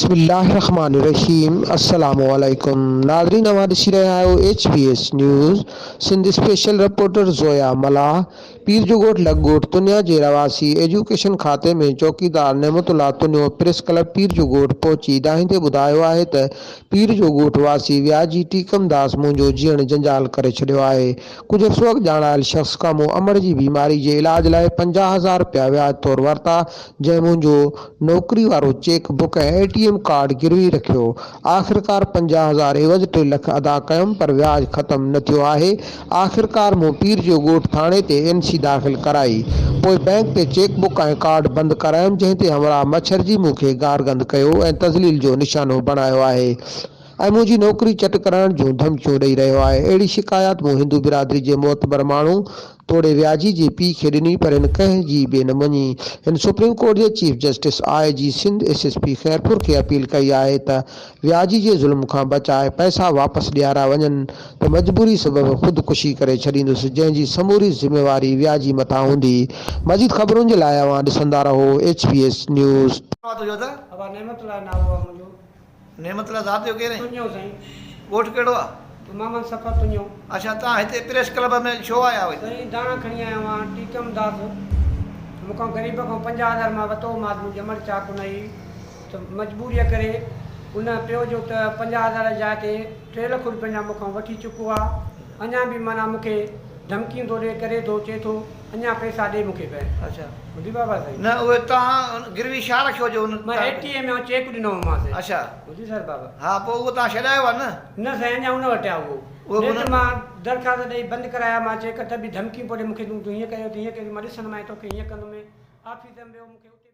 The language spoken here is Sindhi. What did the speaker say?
بسم الله الرحمٰن الرحيم السلام عليڪم ناظرين اوهان ڏسي رهيا آهيو H B S news Sindh special reporter Zoya Mallah Pir جو ڳوٺ لڳ ڳوٺ تنيا جي رهواسي ايجوڪيشن کاتي ۾ چوڪيدار نعمت الله تنيو پريس ڪلب پير جو ڳوٺ پهچي دانهيندي ٻڌايو آهي ته پير جو ڳوٺ واسي وياجي ٽيڪم داس منهنجو جيئڻ جنجال ڪري ڇڏيو آهي ڪجهه عرصو اڳ ڄاڻايل شخص کان مون امڙ جي بيماري جي علاج لاء 50,000 رپيا وياج طور ورتا، جنهن منهنجو نوڪري وارو cheque book ۽ A T M card گروي رکيو. آخرڪار 50,000 عيوض ٽي لک ادا ڪيم پر وياج ختم نه ٿيو آهي. آخرڪار مون پير جو ڳوٺ ٿاڻي تي اين سي داخل ڪرائي. پوء بئنڪ تي چيڪ بڪ ۽ ڪارڊ بند ڪرايم جنهن تي همراهه مڇرجي مون کي گارگند ڪيو ۽ تذليل جو نشانو بڻايو آهي. ۽ منهنجي نوڪري چٽ ڪرائڻ جون ڌمڪيون ڏئي رهيو آهي. اهڙي شڪايات مون هندو برادري جي معتبر ماڻهو توڙي وياجي جي پيء کي ڏني پر هن ڪنهن جي به نه مڃي. هن سپريم ڪورٽ جي چيف جسٽس، I جي Sindh, S S P Khairpur کي اپيل ڪئي آهي ته وياجي جي ظلم کان بچائي پئسا واپس ڏياريا وڃن ته مجبوري سبب خودڪشي ڪري ڇڏيندس جنهن جي سموري ذميواري وياجي مٿان هوندي. مزيد خبرن جي لاء اوهان ڏسندا رهو ايڇ بي ايس نيوز. ابا نعمت الله نالو آ منهنجو. نعمت الله ذات جو ڪير آهين؟ تنيو سائين. ڳوٺ ڪهڙو آ؟ محمد صفر تنيو. اڇا تان هتي پريس ڪلب ۾ ڇو آيا آهيو هتي؟ سائين دانهن کڻي آيو آهيان ٽيڪم داس مون کان غريب کان 50,000 مان وتو ماس منهنجي امڙ چاڪ نه هئي ته مجبوريء ڪري ان پيو جو ته 50,000 جي جاء تي ٽي لک روپين جا مون کان وٺي چڪو آ اڃان به معنيٰ مون کي ڌمڪيون ٿو ڏي ڪري ٿو چئي ٿو اڃا پئسا ڏي مون کي پئ. اڇا. ٻڌي بابا سائين. نه اهي توهان گروي ڇا رکيو جو ان. مان اي ٽي ايم جو چيڪ ڏنو هومانس. اڇا. ٻڌي سر بابا. ها پوء اهو توهان ڇڏايو آ نه. نه سائين اڃا ان وٽ آ اهو. اهو به نيٺ مان درخواست ڏئي بند ڪرايا مان چيڪ ته به ڌمڪيون پيو ڏي مون کي تون هيئن ڪيو تون هيئن ڪيو مان ڏسندومانء توکي هيئن ڪندومين آفيس ۾ ويو مون کي اتي.